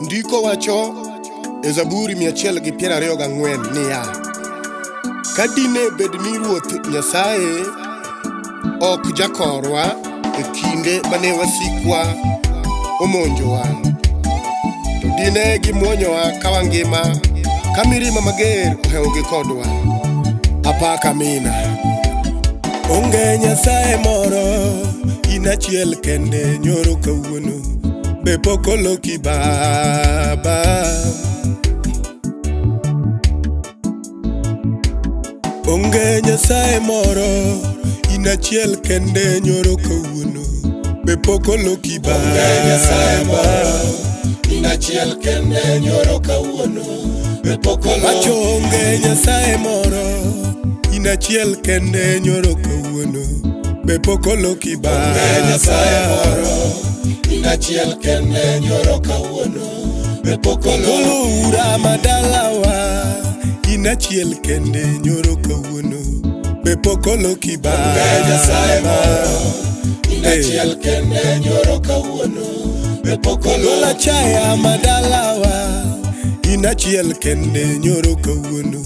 Ndiko wacho e Zaburi 124 niya, Ka dine bed ni Ruoth Nyasaye ok jakorwa e kinde mane wasikwa omonjowa, to dine gimuonyowa ka wangima ka mirima mager ohewogi kodwa. Apaka mina. Onge Nyasaye moro, in achiel kende nyoro kawuono, be pok oloki Baba. Onge Nyasaye moro, in achiel kende nyoro kawuono, be pok oloki Baba. Onge Nyasaye moro, in achiel kende nyoro kawuono, be pok oloki. Wacho onge Nyasaye moro, in achiel kende nyoro kawuono, be pok oloki Onge Nyasaye Baba. moro, in achiel kende nyoro kawuono, be pok oloki. Golo ura madalawa, in achiel kende nyoro kawuono, be pok oloki Onge Nyasaye Baba. moro, in achiel kende nyoro kawuono, be pok Golo oloki. achaya madalawa, in achiel kende nyoro kawuono,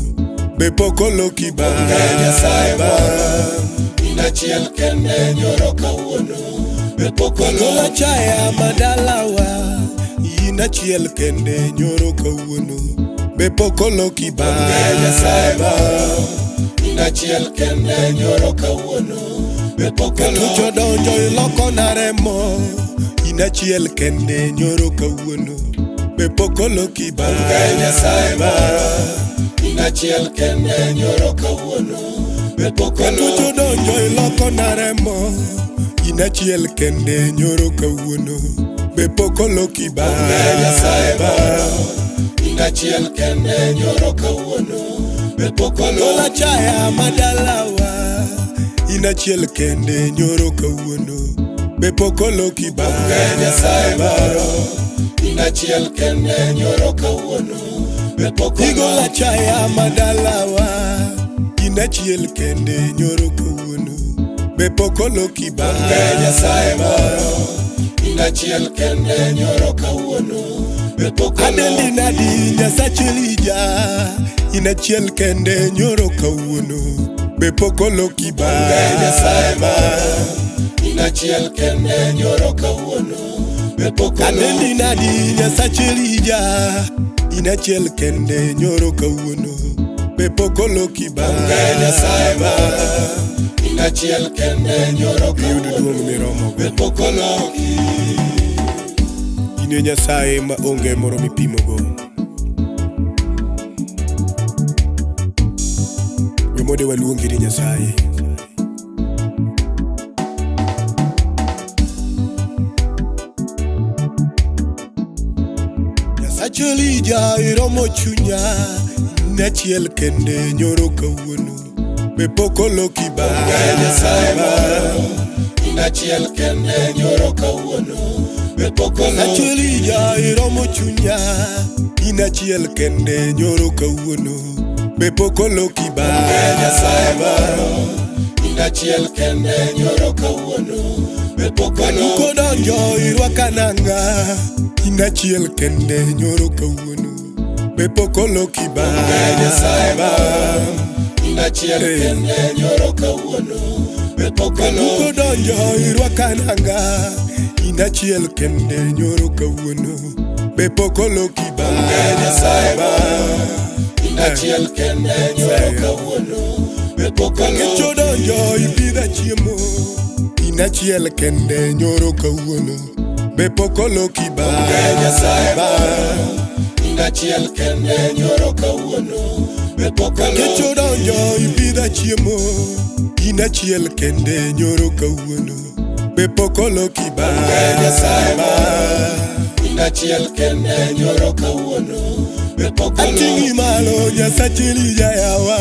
be pok oloki Onge Nyasaye Baba. moro, in achiel kende nyoro kawuono, be pok Golo oloki. achaya madalawa, in achiel kende nyoro kawuono, be pok oloki Onge Nyasaye Baba. moro, in achiel kende nyoro kawuono, be pok Katucho oloki. donjo iloko na remo, in achiel kende nyoro kawuono, be pok oloki Onge Nyasaye Baba. moro, in achiel kende nyoro kawuono, be pok Katucho oloki. donjo iloko na remo, in achiel kende nyoro kawuono, be pok oloki Onge Nyasaye Baba. moro, in achiel kende nyoro kawuono, be pok Gol oloki. achaya madalawa, in achiel kende nyoro kawuono, be pok oloki Onge Nyasaye Baba. moro, in achiel kende nyoro kawuono, be pok Igol oloki. achaya madalawa, in achiel kende nyoro kawuono, be pok oloki Onge Nyasaye Baba. moro, in achiel kende nyoro kawuono, be pok Adendi oloki. nadi Nyasach Elija, in achiel kende nyoro kawuono, be pok oloki Onge Nyasaye Baba. moro, in achiel kende nyoro kawuono, be pok Adendi oloki. nadi Nyasach Elija, in achiel kende nyoro kawuono, be pok oloki Onge Nyasaye Baba. moro, in achiel kende nyoro Iyud duong' kawuono, miromogo. be pok oloki. In e Nyasaye ma onge moro mipimogo. We mode waluongi ni Nyasaye. Nyasach Elija iromo chunya, in achiel kende nyoro kawuono, be pok oloki Onge Nyasaye Baba. moro, in achiel kende nyoro kawuono, be pok Nyasach oloki. Elija iromo chunya, in achiel kende nyoro kawuono, be pok oloki Onge Nyasaye Baba. moro, in achiel kende nyoro kawuono, be pok Aduko oloki. donjo irwaka nanga, in achiel kende nyoro kawuono, be pok oloki Onge Nyasaye Baba. moro, in achiel Hey. kende nyoro kawuono, be pok Aduko oloki. donjo irwaka nanga, in achiel kende nyoro kawuono, be pok oloki Onge Nyasaye Baba. moro, in achiel kende nyoro kawuono, be pok Kecho oloki. donjo ipidha chiemo, in achiel kende nyoro kawuono, be pok oloki Onge Nyasaye Baba. moro, in achiel kende nyoro kawuono, be pok Kecho oloki. donjo ipidha chiemo, in achiel kende nyoro kawuono, be pok oloki Onge Nyasaye Baba. moro, in achiel kende nyoro kawuono, be pok Ating'i oloki. malo Nyasach Elija yawa,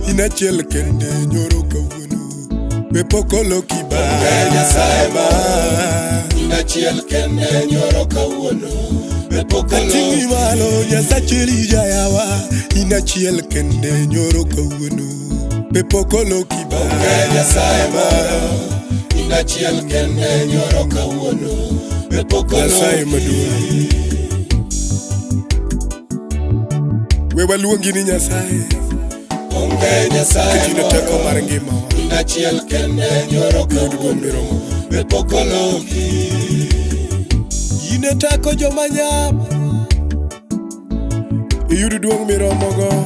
in achiel kende nyoro kawuono, be pok oloki Onge Nyasaye Baba. moro, in achiel kende nyoro kawuono, be pok Ating'i oloki. malo Nyasach Elija yawa, in achiel kende nyoro kawuono, be pok oloki Onge Nyasaye Baba. moro, in achiel kende nyoro kawuono, be pok Nyasaye oloki. maduong'. We waluongi ni Nyasaye. Onge Nyasaye Nikech in e teko moro, mar ngimawa. in achiel kende nyoro Iyud duong' kawuono, miromo. be pok oloki. In e teko joma nyap. Iyud duong' miromogo.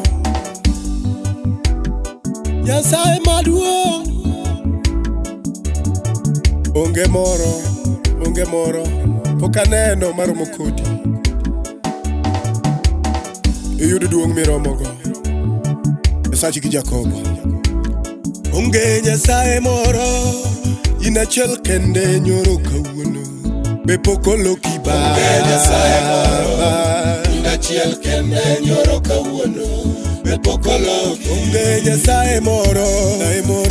Nyasaye maduong'. Onge moro, onge moro, pok aneno maromo kodi. Iyud duong' miromogo. Nyasachi gi Jakobo. Onge Nyasaye moro, in achiel kende nyoro kawuono. Be pok oloki Onge Nyasaye moro, Baba. in achiel kende nyoro kawuono, be pok oloki. Onge Nyasaye moro,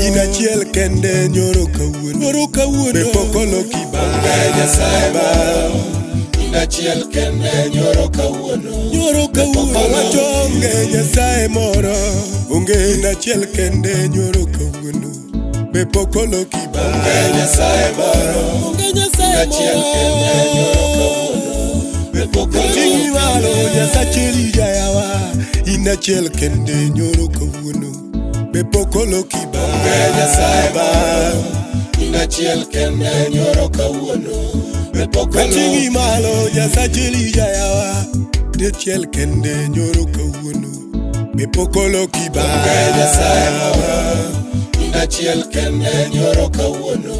in achiel kende nyoro kawuono. Nyoro kawuono. Be pok oloki Onge Nyasaye moro, in achiel kende nyoro kawuono, Nyoro kawuono. Awacho onge Nyasaye moro, onge in achiel kende nyoro kawuono. Be pok oloki Onge Nyasaye moro, Onge in Nyasaye achiel kende nyoro kawuono, be pok Ting'i oloki. malo Nyasache Elija yawa, in achiel kende nyoro kawuono. Be pok oloki Onge Nyasaye moro, in achiel kende nyoro kawuono, be pok Ating'i oloki. malo Nyasache Elija yawa, in achiel kende nyoro kawuono. Be pok oloki Onge Nyasaye moro, in achiel kende nyoro kawuono,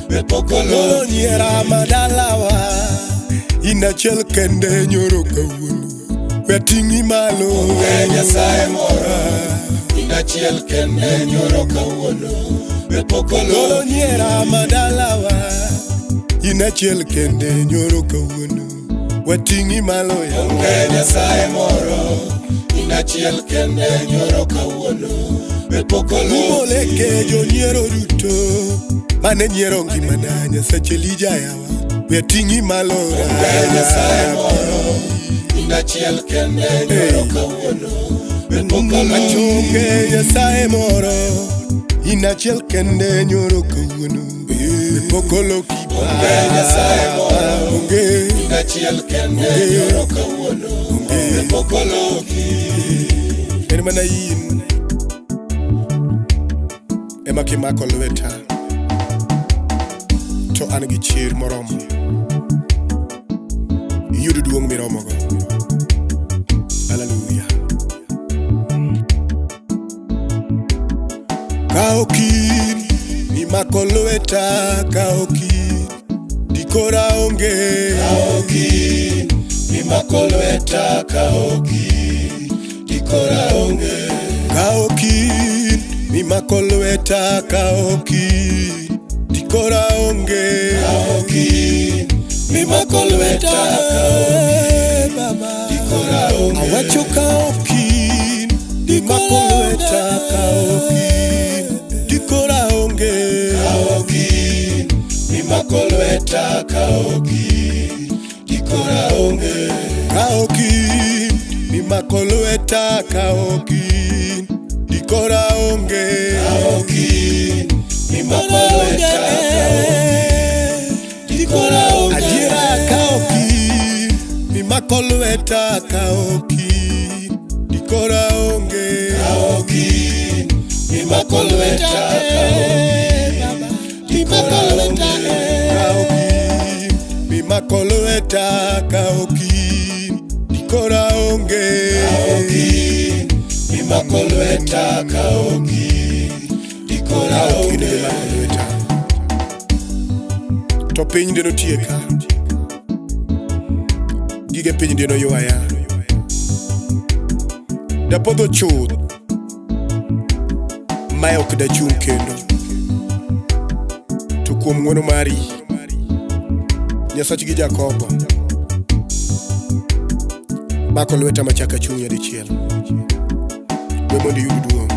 be pok Koro oloki. nyiera madalawa, in achiel kende nyoro kawuono. We ting'i malo. Onge Nyasaye moro, in achiel kende nyoro kawuono, be pok Koro oloki. nyiera madalawa, in achiel kende nyoro kawuono. Wating'i malo ya. Onge Nyasaye moro, in achiel kende nyoro kawuono, be pok oloki. Umoleke jonyiero duto mane nyiero ngimana Nyasache Elija yawa. We ting'i malo. Onge Nyasaye moro, in achiel kende nyoro kawuono, be pok oloki. Achonge Nyasaye moro, in achiel kende nyoro kawuono. Be pok oloki Onge Nyasaye moro, Onge. in achiel kende nyoro kawuono, be pok oloki. En mana in ema kimako lweta to an gi chir moromo. Iyud duong' miromogo. Hallelujah. Ka ok in mimako lweta ka ok in dikora onge. Ka ok in mimako lweta ka ok in dikora onge. Ka ok in mimako lweta ka ok in dikora onge. Ka ok in mimako lweta ka ok in Baba. dikora onge. Awacho ka ok in mimako lweta ka ok in dikora onge. Ka ok in mimako lweta ka ok in dikora onge. Ka ok in mimako lweta ka ok in dikora onge. Ka ok in mimako lweta ka ok in dikora onge. Adiera ka ok in mimako lweta ka ok in dikora onge. Ka ok in mimako lweta ka ok in dikora onge. Ka ok in mimako lweta ka ok in dikora onge. Ka ok in mimako lweta ka ok in dikora Ka ok in onge. mimako lweta to piny deno tieka gige piny deno ywaya dapodho chuth mae ok dachung' kendo to kuom ng'wono mari Nyasach gi Jakobo mako lweta machak achung' nyadichiel we mondo iyud duong'.